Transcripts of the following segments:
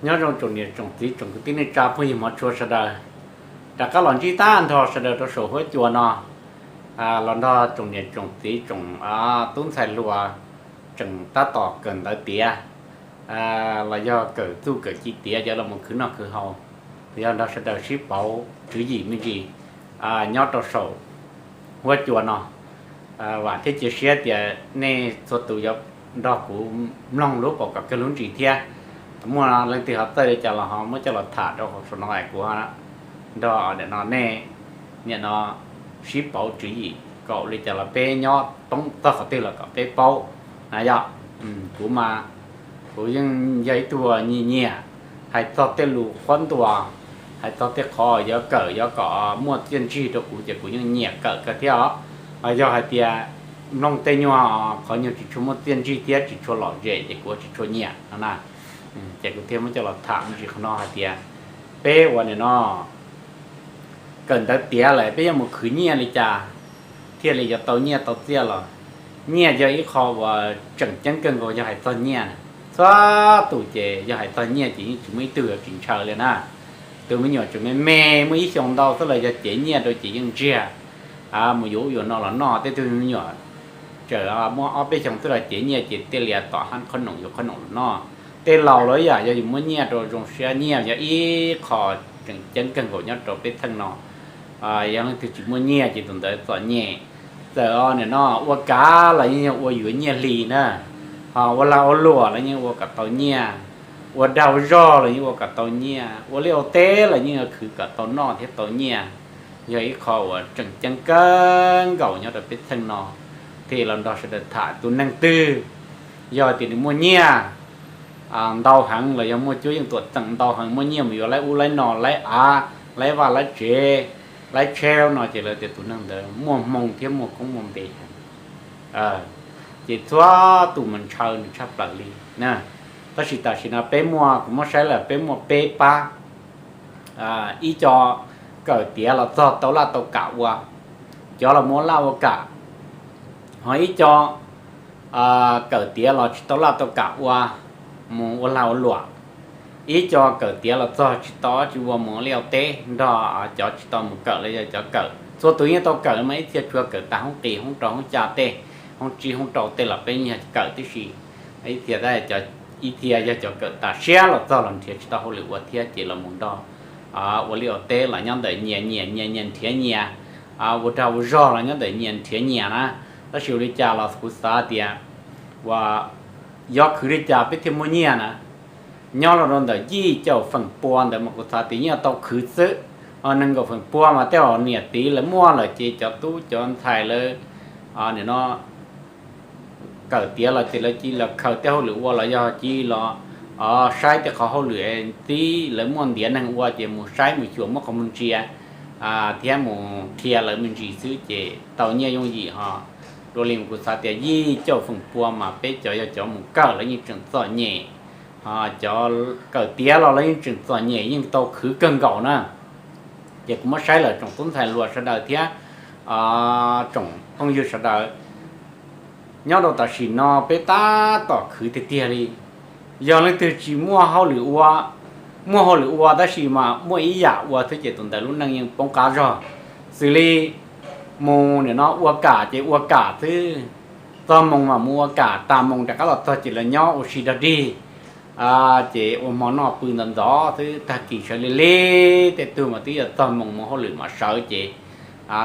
Nyob zoo tsoom niam tsoom txiv tsoom kwv tij neej tsa phooj ywg hmov tshua sawv daws, rov qab los ntsib tag nrho sawv daws rau saum huab cua no. Los nrog tsoom niam tsoom txiv tsoom tub ntxhais hluas tseem tab tom kawm ntawv tiav los yog kawm txuj kawm ci tiav cov los mus khwv noj khwv haus, los yog nrog sawv daws sib pauv tswv yim me ntsis nyob rau saum huab cua no. Vam thiab cia siab tias nej txhua tus yuav nrog kuv mloog lub pom kom kawg lub ntsis thiab. Muaj leej twg ho txawj li cas los ho muab coj los tham rau saum no es kuv nrog no nej nim no sib pauv tswv yim kom li cas los peb nyob poob txog qhov twg los kom peb paub na yom. Kuv mas kuv yeej yog ib tug nyiam nyiam hais txog tej lus qhuab ntuas, hais txog tej qhov yuav kawm yuav kom muaj txiaj ntsig rau kuv ces kuv yeej nyiam kawm kawg thiab os. Yog hais tias mloog tej nyuag qhov nyuag tsis tshua muaj txiaj ntsig thiab tsis tshua lom zem ces kuv tsis tshua nyiam no na. Ces kuv thiaj muab coj los tham me ntsis qhov no hais tias peb ua nim no kawm ntawv tiav lawm peb yuav mus khwv nyiaj li cas thiaj li yuav tau nyiaj tau txiaj los. Nyiaj yog ib qho uas tseem ceeb kawg nkaus yog hais txog nyiaj. Txhua tus ces yog hais txog nyiaj ces yeej tsis muaj ib tug yuav tsis ntshaw li na. Tus me nyuam tseem me me muaj ib xyoos ntau xwb los yog cev nyiaj rau ces yeej ntsiag mus yuav ub yuav no los noj. Tej tug me nyuam tseem muaj ob peb xyoos xwb los cev nyiaj ces thiaj li tom hab qhob noom yuav qhob noom los noj. Tej laus los ib yam yog yus muaj nyiaj rau zoo siab, nyiaj yog ib qho tseem ceeb kawg nkaus nyob rau peb txheej no. Yog leej twg tsis muaj nyiaj ces tus ntawd txom nyem. Txawm nim no ua kav los yeej yog ua yuav nyiaj hli na, ho ua lag ua luam los yeej ua kom tau nyiaj, ua dag ua zog los yeej ua kom tau nyiaj, ua liaj ua teb los yeej khwv kom tau noj thiab tau nyiaj. Yog ib qho uas tseem ceeb kawg nkaus nyob rau peb txheej no. Thiaj los nrog sawv daws tham tus neeg twg yog tias nws muaj nyiaj ntau heev los yog muaj cuab yeej tuam txeem ntau heev, muaj nyiaj mus yuav laib ub laib no, laib av, laib vaj laib tsev, laib tsheb no ces lawv tias tus neeg ntawd muaj hmoo thiab muaj koob muaj npe heev. Ces txhua tus mas ntshaw nws tshaj plaws li na. Tab sis tam sim no peb muaj, kuv muab saib lawm peb muaj peb pab. Ib co kawm tiav los txog tau laj tau kam ua, cov los mus ua laj ua kam, ho ib co kawm tiav los tsis tau laj tau kam ua, mus ua lag ua luam. Ib co kawm tiav los txog tsis tau tsis ua mus ua liaj ua teb nrog cov tsis tau mus kawm los yog cov kawm. Txhua tus yeej tau kawm mas ib txhia tsuas kawm tas hoob qis hoob rau hoob ca tej, hoob tsib hoob rau tej los peb yeej yog kawm tib si. Ib txhia, ib txhia yog cov kawm tas siab los txog los nrhiav tsis tau hauj lwm ua thiab ces los mus nrog ua liaj ua teb los nyob ntawm nyias nyias nyias nyias nrhiav nyias, ua dag ua zog los nyob ntawm nyias nrhiav nyias na. Tab sis ua li cas los kuv xav tias uas yog khwv li cas peb thiaj muaj nyiaj na. Nyob los rau ntawm yim caum feem pua ntawd mas kuv xav tias yeej tau khwv xwb. Nees nkaum feem pua mas tej zaum niam txiv lawv muaj lawm ces cov tub cov ntxhais lawv nim no kawm tiav los ces lawv cia li los khaws tej hauj lwm ua los yog cia li los saib tej qhov hauj lwm txib lawv muaj ntiav neeg ua ces mus saib mus xyuas muab qhov muag ntsia thiab mus qhia lawv me ntsis xwb ces tau nyiaj yooj yim ho. Dua li kuv xav tias yim caum feem pua mas peb cov yog cov mus kawm los yeej tseem txom nyem, cov kawm tiav los lawv yeej tseem txom nyem yeej tau khwv kawg nkaus na. Ces kuv muab saib lawm tsoom tub ntxhais hluas sawv daws thiab tsoom phooj ywg sawv daws, nyob rau tam sim no peb tab tom khwv tiag tiag li. Yog leej twg tsis muaj hauj lwm ua, muaj hauj lwm ua tab sis mas muaj ib yam ua xwb ces tus ntawd lub neej yeej poob qab zog. Xws li mus nim no ua kam ces ua kam xwb, txog moos mas mus ua kam, tas moos rov qab los txog ces los nyob ua si dog dig, ces ua hmo noj pw ntxov ntxov xwb, tag kis sawv li li. Tej tug mas twb yog txog moos mus hauj lwm mas sawv ces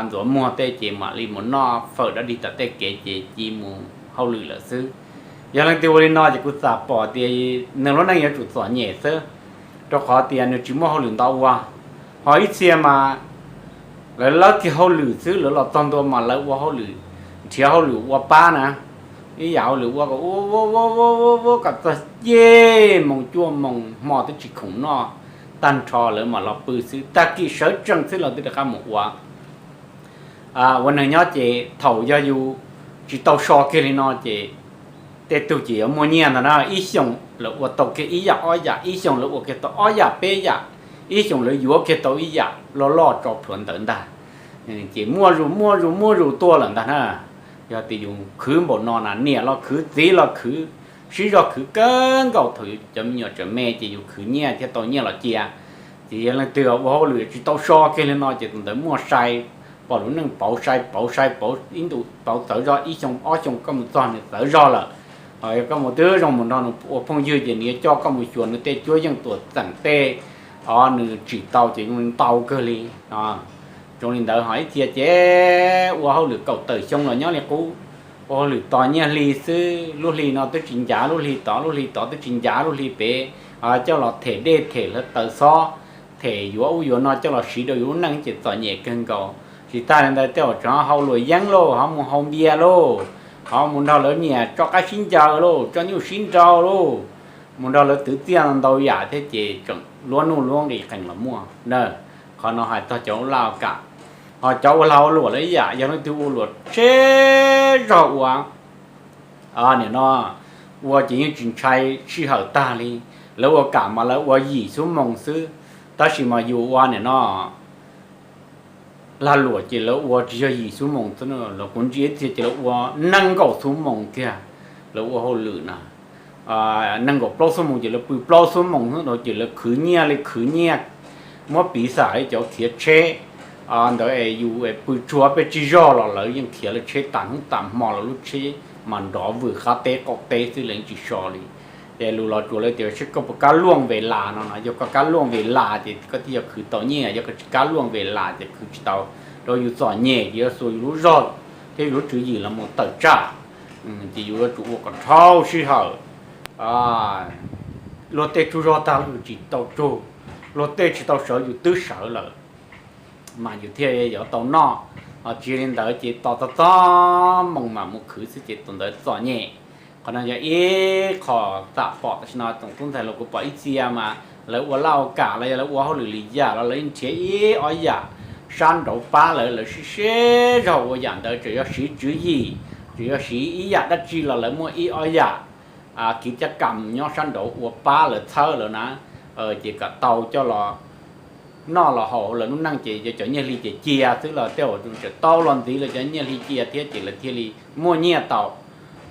ntxuav muag tej ces mam li mus noj fawm dog dig tom tej kev ces cia li mus hauj lwm lawm xwb. Yog leej twg ua li no ces kuv xam pom tias nws lub neej yuav tsum txom nyem xwb, rau qhov tias nws tsis muaj hauj lwm ntau ua. Ho ib txhia mas lawv lawb kiag hauj lwm xwb, lawv los txog ntua mas lawv ua hauj lwm, nrhiav hauj lwm ua pab na, ib yam hauj lwm ua kom ua ua ua ua ua kom txog yim moos cuaj moos hmo twb tsis khoom noj, tag nrho lawv mam los pw xwb, tag kis sawv tsees xwb los twb rov qab mus ua ua neeg nyob. Ces thaum yog yus tsis tau so kiag li no ces tej tug ces yuav muaj nyiaj ntag na, ib xyoos lawv ua tau kiag ib yam ob yam, ib xyoos lawv ua kiag tau ob yam peb yam, ib xyoos lawv yuav kiag tau ib yam loj loj tso plhuav ntawd ntag. Ces muaj zus muaj zus muaj zus tuaj lawm ntag na. Yog tias yus khwv npaum no na, niam los khwv txiv los khwv, sib zog khwv kawg nkaus thaum cov me nyuam tseem me ces yus khwv nyiaj thiab tau nyiaj los cia. Ces yog leej twg ua hauj lwm tsis tau so kiag li no ces tus ntawd muaj sai, pom lub neej pauv sai pauv sai pauv ib ntus pauv txawv zog ib xyoo ob xyoo koj mus txog nws txawv zog lawm. Ho yog koj mus twb zoo mus nrog nws ua phooj ywg ces nws yuav coj koj mus xyuas nws tej cuab yeej tuam txeem tej, o nws tsim tau ces nws ntau kawg li. Zoo li ntawd ho ib txhia ces ua hauj lwm kaum tawm xyoo los nyob li qub, ua hauj lwm tos nyiaj hli xwb, lub hli no twb tsis ncav lub hli tod, lub hli tod twb tsis ncav lub hli pem, coj los them dej them hluav taws xob, them yuav ub yuav no coj los siv rau yus lub neej ces txom nyem kawg nkaus. Tsis tas li ntawd tej zaum tseem ho hau luam yeeb lauj, ho mus haus npias lauj, ho mus nrog lawv niam tso qaib sib ncaws lauj, tso nyuj sib nraus lauj, mus nrog lawv twv txiaj ntau yam thiab ces tseem luab nuj luab nqis qees los muaj na. Qhov no hais txog cov ua laj ua kam. Ho cov ua lag ua luam lawv ib yam, yog leej twg ua luam tsheb zog ua, nim no ua ces yeej tsis ntshai sij hawm tag li. Lawv ua kam mas lawv ua yim xuab moos xwb, tab sis mas yus ua nim no lag luam ces lawv ua tsis yog yim xuab moos xwb, lawv kuv ntsia ib txhia ces lawv ua nees nkaum xuab moos kiag. Lawv ua hauj lwm na, nees nkaum plaub xuab moos ces lawv pw plaub xuab moos xwb ces lawv khwv nyiaj li khwv nyiaj. Muab piv xam li cov khiav tsheb ntawd es yus pw tsuag peb tsib zog los lawv yeej khiav lawv tsheb tas hnub tas hmo los lub tsheb mas nrov vwm qab teb qaum teb xwb lawv yeej tsis so li. Ces lus Los Tsuas lawv tias seb koj puas kab luaj ve las no no, yog koj kab luaj ve las ces koj thiaj yuav khwv tau nyiaj, yog koj tsis kab luaj ve las ces khwv tsis tau. Rau yus txom nyem ces yuav xuas yus lub zog thiab yus lub tswv yim los mus tawm tsam. Ces yus yuav tsum ua kom dhau sij hawm. Luag tej tsaug zog tag los yus tsis tau tsaug, luag tej tsis tau sawv yus twb sawv lawm, mas yus thiaj yuav tau noj. Ho tsis li ntawd ces tos txog txog moos mam mus khwv xwb ces tus ntawd txom nyem. Qhov no yog ib qho xam pom tam sim no tsoom tub ntxhais los kuv pom ib txhia mas lawv ua laj ua kam los yog lawv ua hauj lwm li yam los lawv yeej nrhiav ib ob yam sab nraud pab lawv, lawv sib sib zog ua yam ntawd, tsuas yog siv tswv yim, tsuas yog siv ib yam dab tsi los lawv muaj ib ob yam kiv caj kam nyob sab nraud ua pab lawv txhawb lawv na, ces kom tau coj los noj los haus lawv lub neej ces yog cov nyiaj hli ces cia xwb los tej zaum tseem tau los ntxiv lawv cov nyiaj hli cia thiab ces lawv thiaj li muaj nyiaj tau.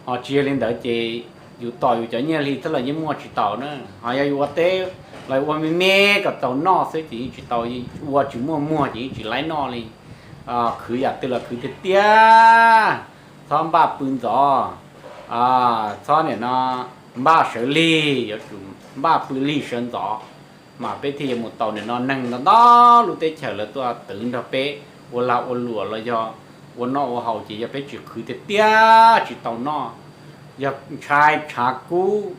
Ho tsis yog li ntawd ces yus tos yus cov nyiaj hli xwb los yeej muaj tsis tau na. Ho yog yus ua teb los ua me me kom tau noj xwb ces yeej tsis tau, ua tsis muaj muag ces yeej tsis laib noj li. Khwv yam twg los khwv tiag tiag, txhob npaj pw ntxov, txhob nim no npaj sawv lig, yuav tsum npaj pw lig sawv ntxov, mas peb thiaj yuav mus tau nim no neeg ntau ntau lub teb chaws lawv tuaj twv nrog peb ua lag ua luam los yog ua noj ua haus ces yog peb tsis khwv tiag tiag tsis tau noj. Yog ntshai tshav kub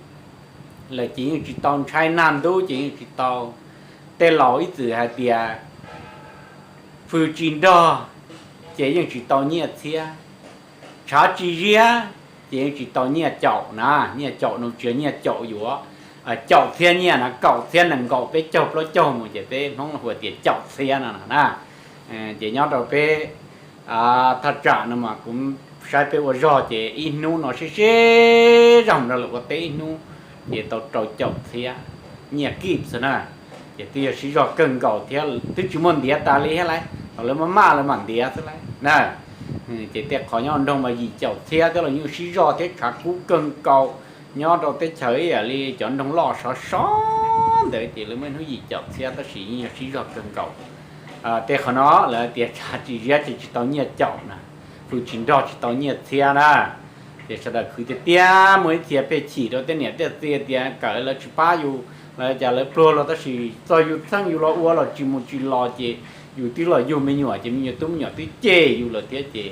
lawm ces yeej tsis tau, ntshai nag ntub ces yeej tsis tau. Tej laus ib txwm hais tias fws tsis nrog ces yeej tsis tau nyiaj txhiab, tshav tsis ziab ces yeej tsis tau nyiaj caum na. Nyiaj caum no tsis yog nyiaj caum yuav caum txhiab nyiaj na, kaum txhiab nees nkaum peb caug plaub caug mus ces peb Hmoob hu tias caum txhiab no na. Ces nyob rau peb thaj tsam no mas kuv saib peb ua zog ces ib hnub no sib sib zog nrog lawv ua teb ib hnub ces tau rau caum txhiab nyiaj kib xwb na. Ces twb yog sib zog kawg nkaus thiab twb tsis muaj ntiav tas li thiab lauj, thaum lawv maj maj lawv mam ntiav xwb lauj na. Ces tej qhov nyob nroog mas yim caum txhiab thiab los yeej sib zog thiab tshav kub kawg nkaus. Nyob rau teb chaws ib yam li cov nroog loj sov sov ntawd ces lawv muaj ib hnub yim caum txhiab tab sis yeej yog sib zog kawg nkaus. Tej qhov no lawv tias tshav tsis ziab ces tsis tau nyiaj caum na, fws tsis nrog tsis tau nyiaj txhiab na. Ces sawv daws khwv tiag tiag, muaj ib txhia pheej chim rau tej niam tej txiv tias kawm lawv tsis pab yus, lawv cas lawv pluag los tab sis txog yus txheej yus los ua los tsis mus tsis los ces yus twb los yug me nyuam ces me nyuam tub me nyuam twb cem yus lawm thiab ces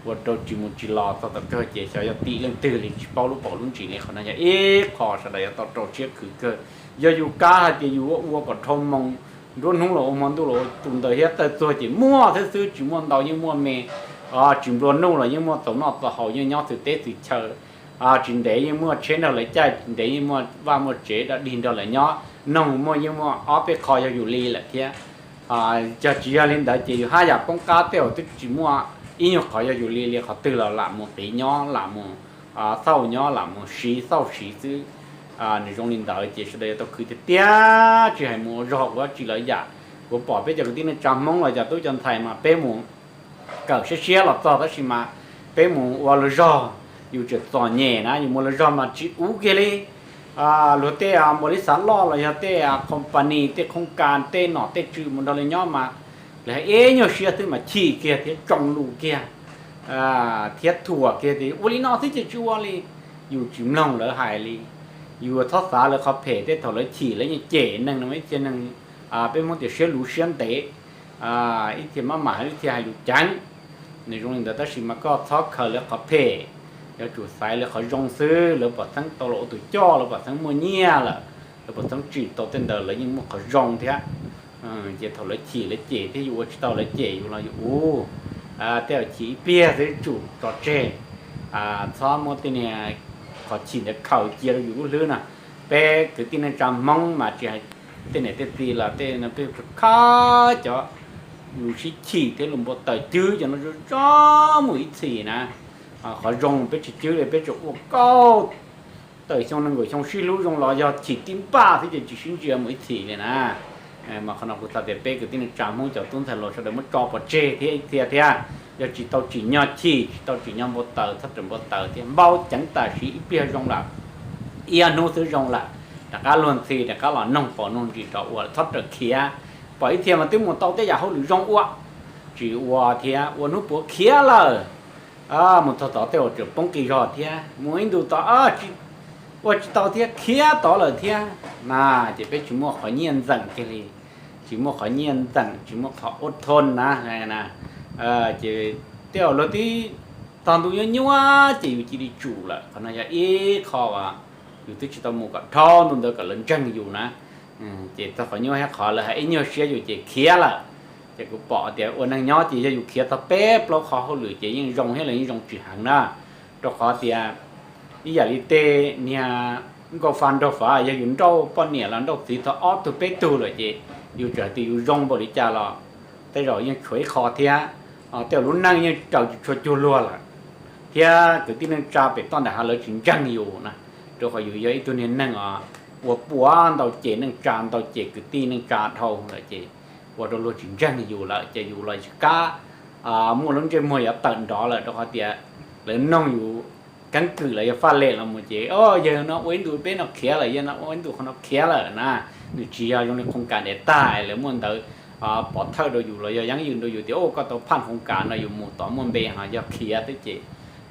ua rau tsis mus tsis los txog tom kawg ces xyov yog tim leej twg li tsis paub lub paus lub ntsis li. Qhov no yog ib qho sawv daws yuav tau rau siab khwv kawg. Yog yus kab hais tias yus ua ua kom dhau moos, nruab hnub los ua hmo ntuj los ua, tus ntawd thiab tawg txuag ces muaj thiab xwb, tsis muaj ntau yeej muaj me, tsis nplua nuj los yeej muaj txaus noj txaus haus, yeej nyob txhua teb txhua chaw. Tsis ntev yeej muaj tsheb nrog lawv caij, tsis ntev yeej muaj vaj muaj tsev dog dig nrog lawv nyob, noog muaj yeej muaj ob peb qho yog yus li lawm thiab. Yog tsis yog li ntawd ces yus haj yam poob qab, tej zaum twb tsis muaj ib nyuag qhov yog yus li li, qhov twg los lam mus qiv nyob, lam mus xauj nyob, lam mus siv xauj siv xwb. Nws zoo li ntawd ces sawv daws yuav tau khwv tiag tiag, tsis hais mus ua zog ua dab tsi los yam. Kuv pom peb cov kwv tij neej tsa Hmoob los cov tub cov ntxhais mas peb mus kawm siab siab los txog tab sis mas peb mus ua lus zog, Yus tseem txom nyem na, yus mus lawv zog mas tsis ua kiag li. Luag tej npaum li xav loj los yog tej company, tej khooj kas, tej nom tej tswv mus nrog lawv nyob mas lawv hais ib nyuag siab xwb mas chim kiag thiab tsoo lus kiag thiab thuam kiag tias ua li no xwb ces tsis ua li. Yus tsis mloog lawv hais li. Yus txhob xav lawv qhov phem, tej thaum lawv chim lawv yeej cem neeg no ib txhia neeg, peb Hmoob tias siab luv siab ntev, ib txhia maj mam ib txhia hais lus ceev. Nws zoo li ntawd tab sis mas koj txhob khaws lawv qhov phem. Yuav tsum xaiv lawv qhov zoo xwb. Lawv pom txheeb tau los ua tus coj, lawv pom txheeb muaj nyiaj lawm, lawv pom txheeb tsim tau tej ntawd lawv yeej muaj qhov zoo thiab. Ces thaum lawv chim lawv cem thiab yus ua tsis tau lawv cem yus los yus ua, tej zaum chim ib pliag xwb tsum tso tseg. Txhob muab tej niag qhov chim ntawd khaws cia rau yus lub hlwb no. Peb kwv tij neej tsa Hmoob mas tsis hais tej niam tej txiv los tej no peb khawb cov lus sib chim thiab lus npau taws cwb cov no tso mus ib txhis na. Qhov zoo peb tsis cwb li, peb tsuas ua kauj tawm xyoo nees nkaum xyoo sib hlub zoo los yog chim tib npaj xwb ces tsis sib ntsia mus ib txhis li na. Mas qhov no kuv xav tias peb kwv tij neej tsa Hmoob cov tub ntxhais hluas sawv daws muab tso pov tseg thiab ib txhia thiab. Yog tsis tau tsim nyog chim, tsis tau tsim nyog npau taws, txhob rawm npau taws thiab. Npau ceev tam sim ib pliag zoo lawm, ib ob hnub xwb zoo lawm, rov qab luag ntxhi, rov qab los noog pom noog ntsis rov ua, txhob rawm khiav. Pom ib txhia mas twb mus tau tej yam hauj lwm zoo ua, tsis ua thiab, ua hnub puav khiav lawm. Mus txog tod tej uas tseem poob qis zog thiab, mus ib ntus tod ua tsis tau thiab khiav tod lawm thiab na. Ces peb tsis muaj qhov nyiaj ntxeem kiag li, tsis muaj qhov nyiaj ntxeem, tsis muaj qhov ua thon na. Ces tej uas luag twb tog ntu nyuaj nyuaj ces yus cia li tsum lawm. Qhov no yog ib qho uas yus twb tsis tau mus kom dhau ntu ntawd kom lawv ntseeg yus na. Ces txog qhov nyuaj thiab qhov lawv hais ib nyuag siab yus ces khiav lawm. Ces kuv pom tias ua neeg nyob ces yog yus khiav txog peb plaub qhov hauj lwm ces yeej zoo thiab los yeej zoo tsis heev na. Rau qhov tias ib yam li tej niag nkauj fa nraug fav, yog yus nrauj poj niam los nrauj txiv txog ob tug peb tug lawm ces yus txawm hais tias yus zoo npaum li cas los tej zaum yeej tshuav ib qho thiab. Tej lub neej yeej raws tsis tshua cuag luag lawm, thiab kwv tij neej tsa pem toj nram hav lawv tsis ntseeg yus na. Rau qhov yus yog ib tug niag neeg os, ua puav ntau ces neej tsa ntau ces kwv tij neej tsa dhau lawm ces ua rau luag tsis ntseeg yus lawm ces yus los tsis kam muaj lub ntsej muag yuav tawm nrov lawm, rau qhov tias lawv noog yus keeb kwm los yog faj lem los mus ces, o, yawg no ua ib ntus peb no khiav lawm, yawg no ua ib ntus qhov no khiav lawm na. Nws tsis yog zoo li khoos kas niam tais lawv muaj ntawv pov thawj rau yus los yog yeeb yws rau yus tias, o, koj tau phaj khoos kas no yus mus tod muaj npe ho yog khiav xwb ces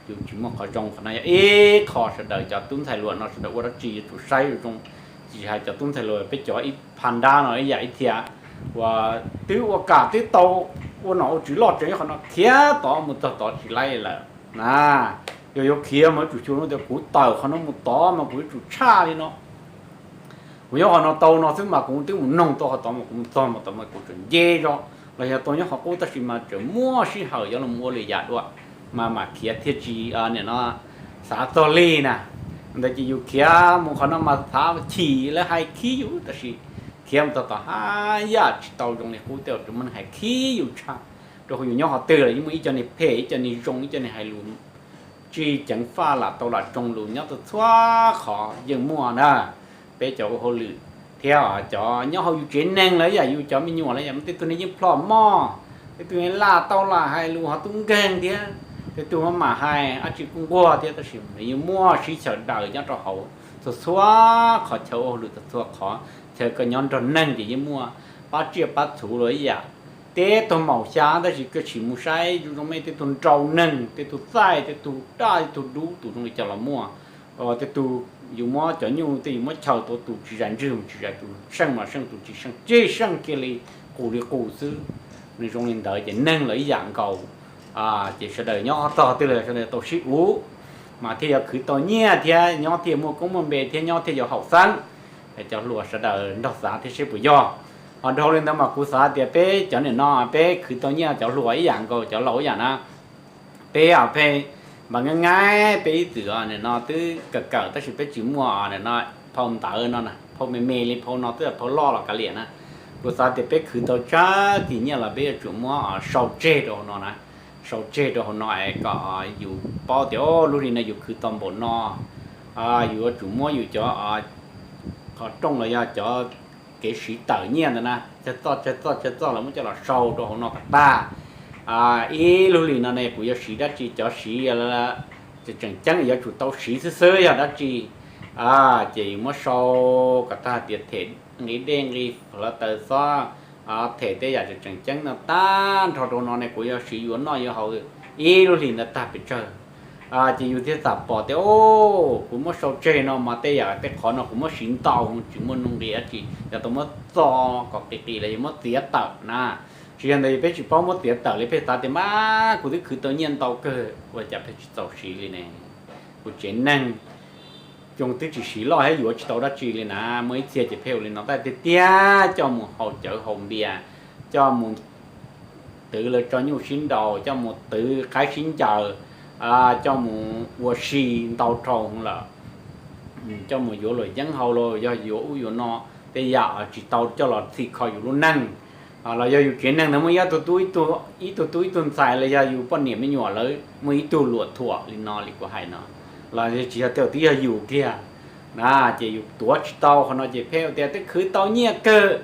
yus tsis muaj qhov zoo. Qhov no yog ib qho sawv daws cov tub ntxhais hluas no sawv daws ua dab tsi yuav tsum saib zoo, tsis hais cov tub ntxhais hluas, peb cov ib pha nrab no ib yam ib txhia uas twb ua kam twb tau ua nom ua tswv loj tsev, qhov no khiav tod mus txog tod tsis laib lawm na. Yog yuav khiav mas yuav tsum xyuas no tias kuv tawm qhov no mus tod mas kuv yuav tsum tshaj li no. Kuv nyob qhov no tau no xwb mas kuv twb mus noog tau qhov tod mas kuv mus txog mas tod mas kuv tseem nce zog los yog tau nyob qhov qub tab sis mas tseem muaj sij hawm yuav los ua lwm yam dua, mas mam khiav thiaj tsis, nim no xav txog li na. Ntawd ces yus khiav mus qhov no mas xav chim lawv hais khib yus tab sis khiav mus txog tod haj yam tsis tau zoo li qub, tej uas tseem muaj neeg hais khib yus tshaj. Rau qhov yus nyob qhov twg los yeej muaj ib co niag phem, ib co niag zoo, ib co niag hais lus tsis ceev faj lam tau lam tsoo lus nyob txhua txhua qhov yeej muaj na. Peb cov ua hauj lwm thiab cov nyob hauv yus tsev neeg los yam yus cov me nyuam los yam tej tug neeg yeej plhom moj, tej tug laj tau lam hais lus ho tub nkeeg thiab, tej tug ho mam hais dab tsi kuj nquag thiab tab sis nws yeej muaj sib xyaw daws nyob rau hauv txhua txhua qhov chaw ua hauj lwm, txhua txhua qhov chaw koj nyob nrog neeg ces yeej muaj pab tsiaj pab txhu los ib yam. Tej tug maum xya tab sis koj sim mus saib zoo zoo mej tej tug nrau neeg, tej tug txaij, tej tug daj, tej tug dub, tus zoo li cas los muaj. Tej tug yus muab cov nyuj tej yus muab chaw tau tus tsis zais ntswg mas tsis zais, tus seej mas seej, tus tsis seej tsis seej kiag li, qus li qus xwb. Nws zoo li ntawd ces neeg los ib yam nkaus. Ces sawv daws nyob txog twg los sawv daws tau sib uv mas thiaj yuav khwv tau nyiaj thiab nyob thiaj muaj koob muaj npe thiab nyob thiaj yuav haum xeeb. Cov hluas sawv daws nrog xav thiab seb puas yog. Ho dhau li ntawd mas kuv xav tias peb cov nim no peb khwv tau nyiaj cov hluas ib yam nkaus cov laus ib yam na. Peb pheej npaj ngai ngai peb ib txwm nim no twb kawm kawm tab sis peb tsis muaj nim no phau ntawv no, phau me me li phau no twb yog phau loj los kav liam na. Kuv xav tias peb khwv tau tsawg tis nyiaj los peb yuav tsum muab sau tseg rau hauv no na, sau tseg rau hauv no es kom yus paub tias lub hli no yus khwv tau npaum no. Yus yuav tsum muab yus cov qhov rooj los yog cov kev siv tawm nyiaj ntawd na, tsawg txoj tsawg txoj tsawg txoj los muab coj los sau rau hauv no kom tag. Ib lub hlis no ne kuv yuav siv dab tsi, cov siv tseem ceeb yuav tsum tau siv xwb xwb yog dab tsi. Ces yus muab sau kom tag tias them nqi dej nqi hluav taws xob, them tej yam tseem ceeb no tag nrho rau no ne kuv yuav siv yuav noj yuav haus ib lub hlis ntawd tag pes tsawg. Ces yus thiaj xam pom tias, o, kuv muab sau tseg no mas tej yam tej qhov no kuv muab siv ntau tsis muaj nuj nqis dab tsi, yog tau muab txo kom qis qis los yog muab txiav tawm na. Tsis yog ntawd peb tsis paub muab txiav tawm li, peb xav tias mas kuv twb khwv tau nyiaj ntau kawg ua cas peb tsis txaus siv li ne. Kuv tsev neeg coo twb tsis siv loj thiab yuav tsis tau dab tsi li na. Muaj ib txhia ces pheej ua li no tiag tiag, coj mus haus cawv haus npias, coj mus twv lawv tso nyuj sib nraus, coj mus twv qaib sib ncaws, coj mus ua si ntau dhau lawm, coj mus yuav luam yeeb haus los yog yuav ub yuav no, tej yam tsis tau coj los txhim kho yus lub neej. Los yog yus tsev neeg ntawd muaj ib tug tub ib tug ntxhais los yog yus poj niam me nyuam lawv muaj ib tug luam thuam li no li kuv hais no, los tsis yog tej twb yog yus kiag na, ces yus tuav tsis tau qhov no ces pheej tias twb khwv tau nyiaj kawg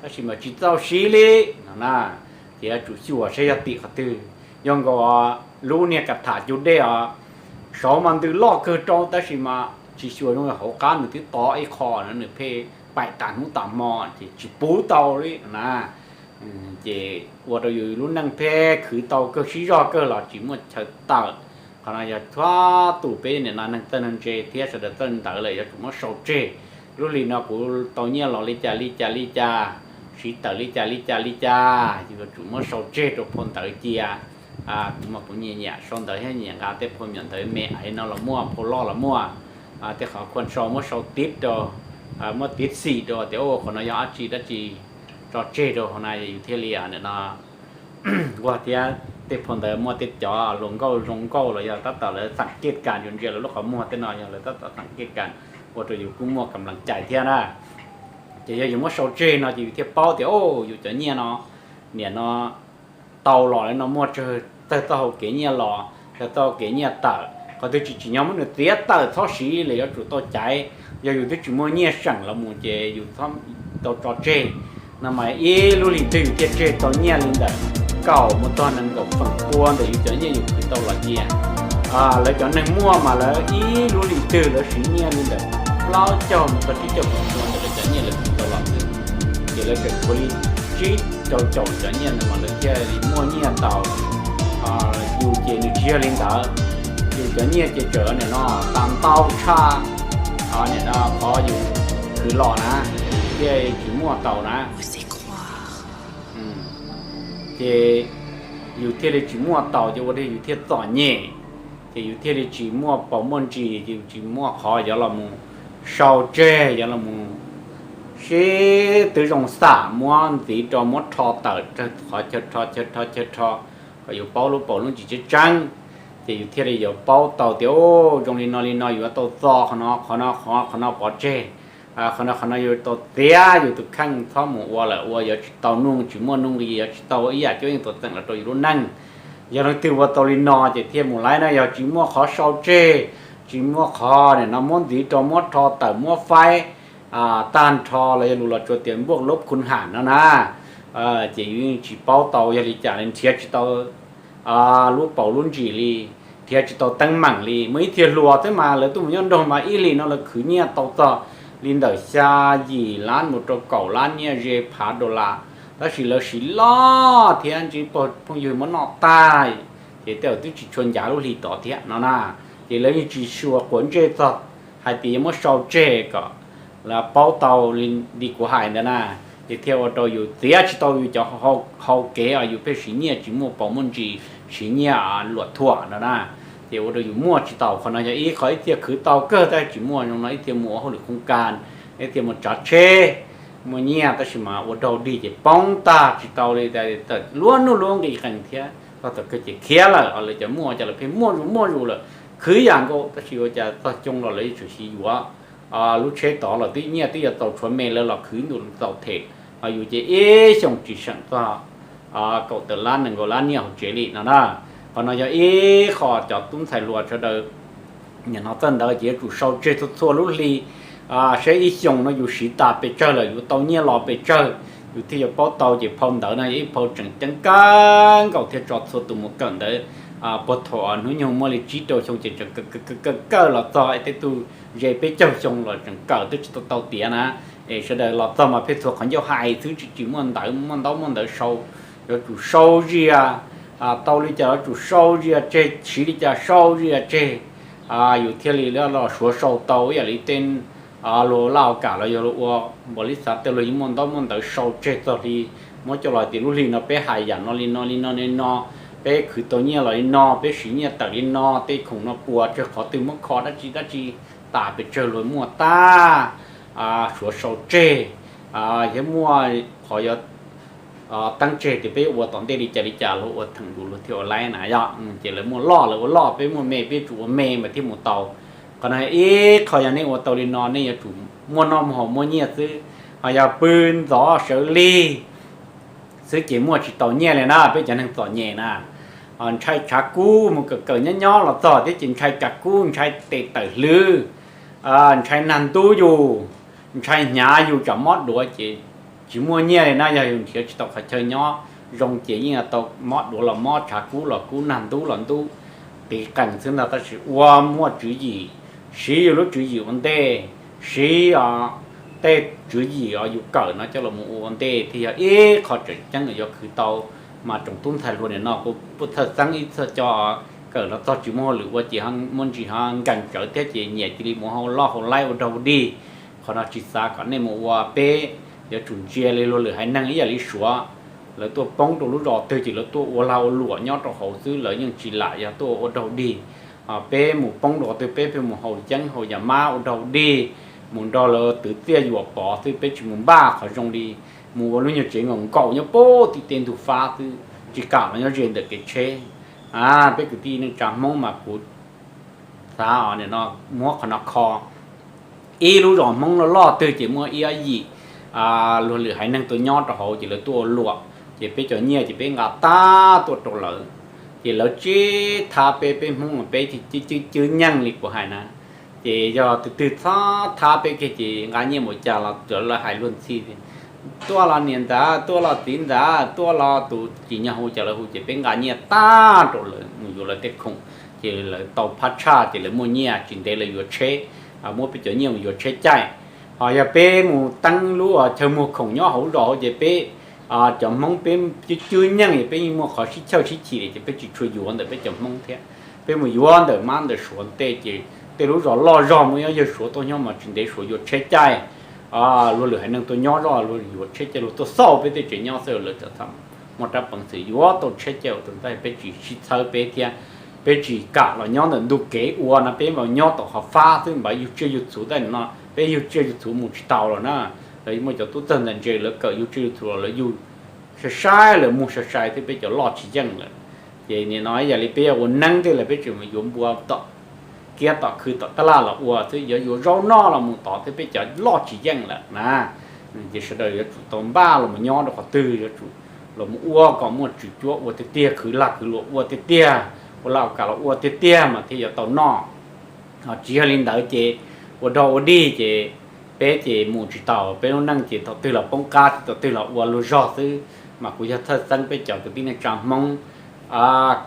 tab sis mas tsis txaus siv li no na, ces yuav tsum xyuas saib yog tim qhov twg. Yog nkaus lub niag ka tham cug dej os, saud mas ntws loj kawg rau tab sis mas tsis xyuas zoo hauv qab nws twb to ib qho na, nws pheej paim tas hnub tas hmo ces tsis puv tau li na. Ces ua rau yus lub neej pheej khwv tau kawg sib zog kawg los tsis muaj chaw tawm. Qhov no yog txhua tus peb nim no neeg txawj neeg ntse thiab sawv daws txawj ntawv lawm yuav tsum muab sau tseg. Lub hlis no kuv tau nyiaj los li cas li cas li cas, siv tawm li cas li cas li cas, yus yuav tsum muab sau tseg rau phau ntawv cia. Kuv mas kuv nyiam nyiam sau ntawv thiab nyiam nqa tej phau me nyuam ntawv me aiv no los muaj, phau loj los muaj, tej qhov khuam sau muab sau tib rau, muab tib xim rau tias qhov no yog dab tsi dab tsi, tso tseg rau hauv na yus thiaj li no nquag thiab. Tej phau ntawd muaj tej cov hluas nkauj zoo nkauj los yog tab tom lawv xam kej kas, yus ntsia lawv lub qhov muag tej no yog lawv tab tom xam kej kas, ua rau yus kuj muaj kam lees cais thiab na. Ces yog yus muab sau tseg no ces yus thiaj paub tias, o, yus cov nyiaj no, nim no tau los li no muaj tsawg tawg txoj hau kev nyiaj los, tawg txoj hau kev nyiaj tawm, qhov twg tsis tsim nyog muab nws txiav tawm txhob siv li, yuav tsum tau caiv. Yog yus twb tsis muaj nyiaj seem los mus ces yus txhob tau tso tseg. No mas ib lub hlis twg yus thiaj tseg tau nyiaj li ntawm kaum mus txog nees nkaum feem pua ntawm yus cov nyiaj yus khwv tau los cia. Lawv cov neeg muaj mas lawv ib lub hlis twg lawv siv nyiaj li ntawm plaub caug mus txog tsib caug feem pua ntawm lawv cov nyiaj lawv khwv tau los xwb. Ces lawv tseem tshuav li tsib rau caum cov nyiaj ntawd mas lawv thiaj li muaj nyiaj tau. Yus ces nws tsis yog li ntawd, yus cov nyiaj ces tseem nim no tas ntau tshaj nim no qhov yus khwv los na, thiaj tsis muaj tau na. Ces yus thiaj li tsis muaj tau ces ua rau yus thiaj txom nyem, ces yus thiaj li tsis muaj paus muaj ntsis, yus tsis muaj qhov yuav los mus sau tseg, yuav los mus sib twv zoo xam muab ntxiv rau muab rho tawm qhov chaw rho chaw rho chaw rho kom yus paub lub paus lub ntsis tseeb tseeb. Ces yus thiaj li yuav paub tau tias, o, zoo li no li no yuav tau txo qhov no, qhov no, qhov no pov tseg, qhov no qhov no yuav tau txiav yus tus kheej txhob mus ua lawm, ua yuav tsis tau nuj, tsis muaj nuj nqis, yuav tsis tau ib yam cuab yeej tuam txeem los rau yus lub neej. Yog leej twg ua tau li no ces thiaj mus laib na, yog tsis muaj qhov sau tseg, tsis muaj qhov nim no muab ntxiv rau muab rho tawm muab faib tag nrho los yog lus los tsuas tias npuaj lub khun ham no na, ces yus yeej tsis paub tau yog li cas li, nrhiav tsis tau lub paus lub ntsis li, nrhiav tsis tau teeb meem li. Muaj ib txhia hluas xwb mas lawv tuaj mus nyob nrog mas ib hlis no lawv khwv nyiaj tau txog li ntawm xya yim lab mus rau kaum lab nyiaj ze phav dollar, tab sis lawv siv loj thiab ntsib phooj ywg muab noj tag, ces tej zaum twb tsis tshua ncav lub hlis tod thiab no na. Ces lawv yeej tsis xyuas quav ntsej txog hais tias yuav muab sau tseg kom lawv paub tau li kuv hais ntawd na, ces thiaj ua rau yus txiav tsis tau yus cov hau kev os, yus pheej siv nyiaj tsis muaj paus muaj ntsis, siv nyiaj luam thuam no na, ces ua rau yus muaj tsis tau. Qhov no yog ib qho ib txhia khwv tau kawg tab sis tsis muaj zoo no, ib txhia mus ua hauj lwm khoos kas, ib txhia mus tsav tsheb, muaj nyiaj tab sis mas ua raug dig ces poob tag tsis tau li, luab nuj luab nqis qees thiab txog thaum kawg ces khiav lawm. Lawv cov muaj ces lawv pheej muaj zus muaj zus lawm, khwv yam nkaus tab sis ua cas txog xyoo los lawv yuav tsum siv yuav lub tsheb tod los twb nyiaj twb yuav txaus tshuav me, lawv los khwv ntu txaus them. Ho yus ces ib xyoos tsis seem txog kaum tawm lab nees nkaum lab nyiaj hauv tsev li no na. Qhov no yog ib qho cov tub ntxhais hluas sawv daws nim no txawj ntawv ces yuav tsum sau tseg txhua txhua lub hli, saib ib xyoos no yus siv tas pes tsawg lawm, yus tau nyiaj los pes tsawg, yus thiaj yuav paub tau. Ces phau ntawv no yog ib phau tseem ceeb kawg nkaus thiaj tso txhua tus mus kawm ntawv puag thaum hnub nyoog muaj li tsib rau xyoo ces tseem kawm kawm kawm los txog tej tug ze peb caug xyoo los tseem kawm twb tsis tau tau tiav na. Es sawv daws los txog mas pheej txhua qhov ncauj hais xwb tsis tsis muaj ntawv muaj ntaub muaj ntawv sau. Yuav tsum sau zias, tau li cas yuav tsum sau zias tseg, siv li cas sau zias tseg, yus thiaj li los suav sau tau ib yam li tej luag laj kam los yog luag ua npaum li xav tej luag yeej muaj ntaub muaj ntawv sau tseg txog li, muab coj los tias lub hli no peb hais yam no li no li no li no, peb khwv tau nyiaj los li no, peb siv nyiaj tawm li no, tej khoom no puas tsawg, qhov twg muab kho dab tsi dab tsi tas pes tsawg, luag muaj tab suav sau tseg. Yog muaj qhov yuav teeb tseg tias peb ua tom ntej li cas li cas luag ua theem lus luag thiaj ua laib na yom. Ces lawv muaj loj lawv ua loj, peb muaj me peb tsum ua me mas thiaj mus tau. Qhov no ib qho yog nej ua tau li no nej yuav tsum muaj noj muaj haus muaj nyiaj xwb. Ho yog pw ntxov sawv lig xwb ces muaj tsis tau nyiaj li na, peb cov neeg txom nyem na. Ntshai tshav kub, mus kawm kawm nyob nyob los txog thiab ces ntshai tshav kub, ntshai tes tawm hlwb, ntshai nag ntub yus, ntshai hnyav yus tsam mob duav ces tsis muaj nyiaj li na. Yog yus nrhiav tsis tau qhov chaw nyob zoo ces yeej tau mob duav los mob, tshav kub los kub, nag ntub los ntub, tiv qees xwb ntag. Tab sis ua muaj tswv yim, siv yus lub tswv yim ua ntej, siv tej tswv yim yus kawm no coj los mus ua ua ntej thiaj yog ib qho tseem ceeb yuav khwv tau. Mas tsoom tub ntxhais hluas nim no kuv pub txhawj xeeb ib txhia cov kawm los txog tsis muaj hauj lwm ua ces muaj ntsis ho nkees tsawv thiab ces nyiam cia li mus hauj loj hauj laib ua dog ua dig. Qhov no tsis xav kom nej mus ua, peb yuav tsum ntsia li luag lwm haiv neeg ib yam li Suav, lawv tuaj poob rau lub zos twg ces lawv tuaj ua lag ua luam nyob rau hauv xwb, lawv yeej tsis lam yog tuaj ua dog dig. Peb mus poob rau qhov twg peb pheej mus haus yeeb haus yam mab ua dog dig, mus nrog lawv twv txiaj yuam pov xwb, peb tsis mus npaj qhov zoo li, mus ua lub nyuag tsev nkaus nkaus nyob puag tim tej ntug fab xwb, tsis kam los nyob ze ntawm kev tsheb. Peb kwv tij neej tsa Hmoob mas kuv xav no muab qhov no kho. Ib lub zos Hmoob loj loj twg ces muaj ib ob yim luag lwm haiv neeg tuaj nyob rau hauv ces lawv tuaj ua luam, ces peb cov nyiaj ces peb nqa tag tuaj rau lawv, ces lawv tseb thab peb, peb Hmoob mas peb cwb cwb nyeej li kuv hais na. Ces yog tus twg txhob thab peb kiag ces nqa nyiaj mus cas los txawm lawv hais luag ntxhi, tuaj los niam ntxawm, tuaj los txiv ntxawm, tuaj los tus tsis nyob hu cas lawv hu ces peb nqa nyiaj tag rau lawv mus yuav lawv tej khoom, ces lawv tau phab tshaj ces lawv muaj nyiaj, tsis ntev lawv yuav tsheb, muab peb cov nyiaj mus yuav tsheb caij. Ho yog peb mus teeb lub chaw muag khoom nyob hauv zos hauv ces peb cov Hmoob peb cwb cwb nyeej es peb yeej muaj qhov sib chawj sib chim li ces peb tsis tshua yuav ntawm peb cov Hmoob thiab. Peb mus yuav ntawm mab ntawm suav ntej ces tej lub zos loj zog muaj ib yawg suav tuaj nyob mas tsis ntev suav yuav tsheb caij. Luag lwm haiv neeg tuaj nyob zoj luag yuav tsheb caij, luag tuaj xauj peb tej tsev nyob xwb lawv txawm muaj rab peev xwm yuav tau tsheb caij ua tus ntxhais, peb tsis sib txhawb peb thiab. Peb tsis kam los nyob ntawm ntug kev ua no, peb mam nyob tom qhov fab xwb, npav yug tsiaj yug txhu tej no, peb yug tsiaj yug txhu mus tsis tau los na. Lawv muaj cov tub txawg ntawm ntses lawv kawm yug tsiaj yug txhu los lawv yug sai sai, lawv muag sai sai thiab, peb cov loj tsis yeej lawm. Ces nim no ib yam li peb yog ua neeb tej lawm peb tseem mus yuav npua tom kiab tom khw tom tab laj los ua xwb, yuav yuav zaub noj los mus tod thiab, peb cov loj tsis yeej lawm na. Ces sawv daws yuav tsum tau npaj los mus nyob rau qhov twg, yuav tsum los mus ua kom muaj tswv cuab ua tiag tiag, khwv lag khwv luam ua tiag tiag, ua laj ua kam los ua tiag tiag mas thiaj yuav tau noj. Tsis yog li ntawd ces ua dog ua dig ces peb ces mus tsis taus, peb lub neej ces thaum twg los poob qab, thaum twg los ua luag zog xwb. Mas kuv yog txhawj xeeb peb cov kwv tij neej tsa Hmoob,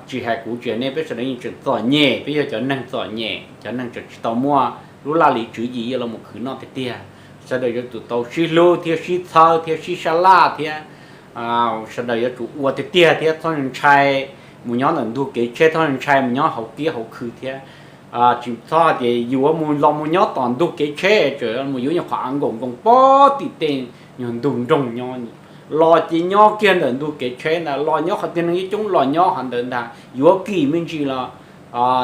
tsis hais kuv tsis hais nej, peb sawv daws yeej tseem txom nyem, peb yog cov neeg txom nyem, cov neeg tseem tsis tau muaj lub laj lim tswv yim los mus khwv noj tiag tiag. Sawv daws yuav tsum tau sib hlub thiab sib txhawb thiab sib sab laj thiab sawv daws yuav tsum ua tiag tiag thiab txhob ntshai mus nyob ntawm ntug kev tsheb, txhob ntshai mus nyob hauv kiab hauv khw thiab. Tsis txhob tias yuav mus los mus nyob tom ntug kev tsheb, tseem mus yuav nyuag qhov av nkaus nkoos puag tim tej nyuag ntug nroog nyob, los ces nyob kiag ntawm ntug kev tsheb ntag, los nyob qhov twg neeg coob coob los nyob qhov ntawd ntag, yuav kim me ntsis los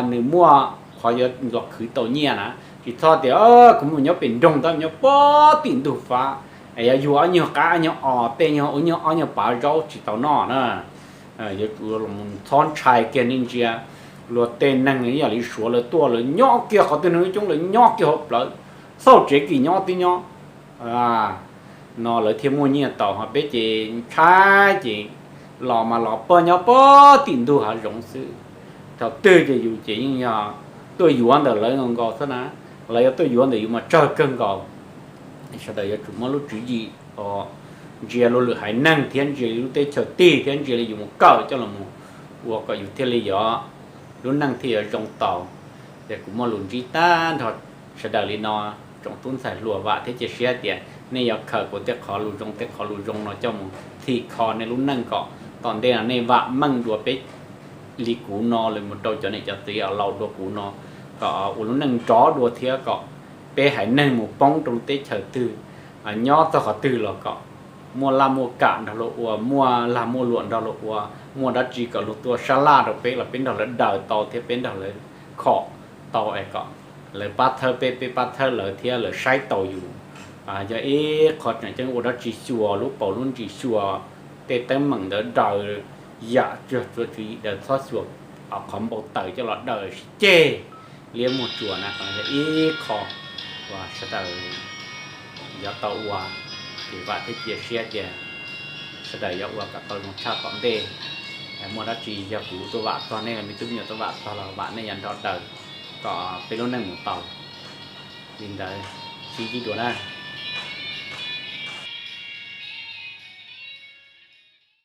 nws muaj qhov yuav los khwv tau nyiaj na. Tsis txhob tias kuv mus nyob pem nroog tab nyob puag tim ntug fab, yog yug ob nyuag qab ob nyuag os tej nyuag ua nyuag ob nyuag pav zaub tsis tau noj na. Yuav tsum txhob ntshai kiag, nej ntsia luag tej neeg ib yam li Suav lawv tuaj lawv nyob kiag qhov twg neeg coob lawv nyob kiag hauv plawv, xauj tsev kis nyob twb nyob no lawv thiaj muaj nyiaj tau. Ho peb ces ntshai ces los mas los pog nyob puag tim ntug hav zoov xwb. Thaum twg ces yus ces yeej yog tuaj yuav ntawm lawv nkaus nkaus xwb na, lawv yuav tuaj yuav ntawm yus mas tsawg kawg nkaus. Sawv daws yuav tsum muaj lub tswv yim ntsia luag lwm haiv neeg thiab ntsia lub teb chaws tig thiab ntsia li yus mus kawm coj los ua kom yus thiaj li yuav lub neej thiaj yuav zoo tau. Ces kuv muaj lus ntsib tag nrho sawv daws li no, tsoom tub ntxhais hluas, vam thiab cia siab tias nej yuav khaws kuv tej qhov lus zoo tej qhov lus zoo no coj mus thim kho nej lub neej kom tom ntej no nej vam meej dua peb li kuv no los mus rau cov niam cov txiv uas laus dua kuv no, kom ua lub neej nrov dua thiab kom peb haiv neeg mus poob rau lub teb chaws twg, nyob txog qhov twg los kom muaj laj muaj kam nrog luag ua, muaj lag muaj luam nrog luag ua, muaj dab tsi kom luag tuaj sab laj rau peb los peb nrog lawv daws tau thiab peb nrog lawv khom tau es kom lawv pab thawb peb, peb pab thawb lawv thiab lawv saib taus yus. Yog ib qho tseem ceeb ua dab tsi xyuas lub paus lub ntsis xyuas tej teeb meem ntawd daws yam tsuag tsuav tswv yim daws, txhob xyuas qhov npau taws coj los daws sib ceg liab muag tsuas na. Qhov no yog ib qho uas sawv daws yuav tau ua, ces vam thiab cia siab tias sawv daws yuav ua kom tau zoo tshaj tom ntej. Muaj dab tsi yog kuv tuaj vam txog nej los me tub me nyuam tuaj vam txog los vam nej yuav nrog daws kom peb lub neej mus tau. Li ntawd, sib ntsib dua na.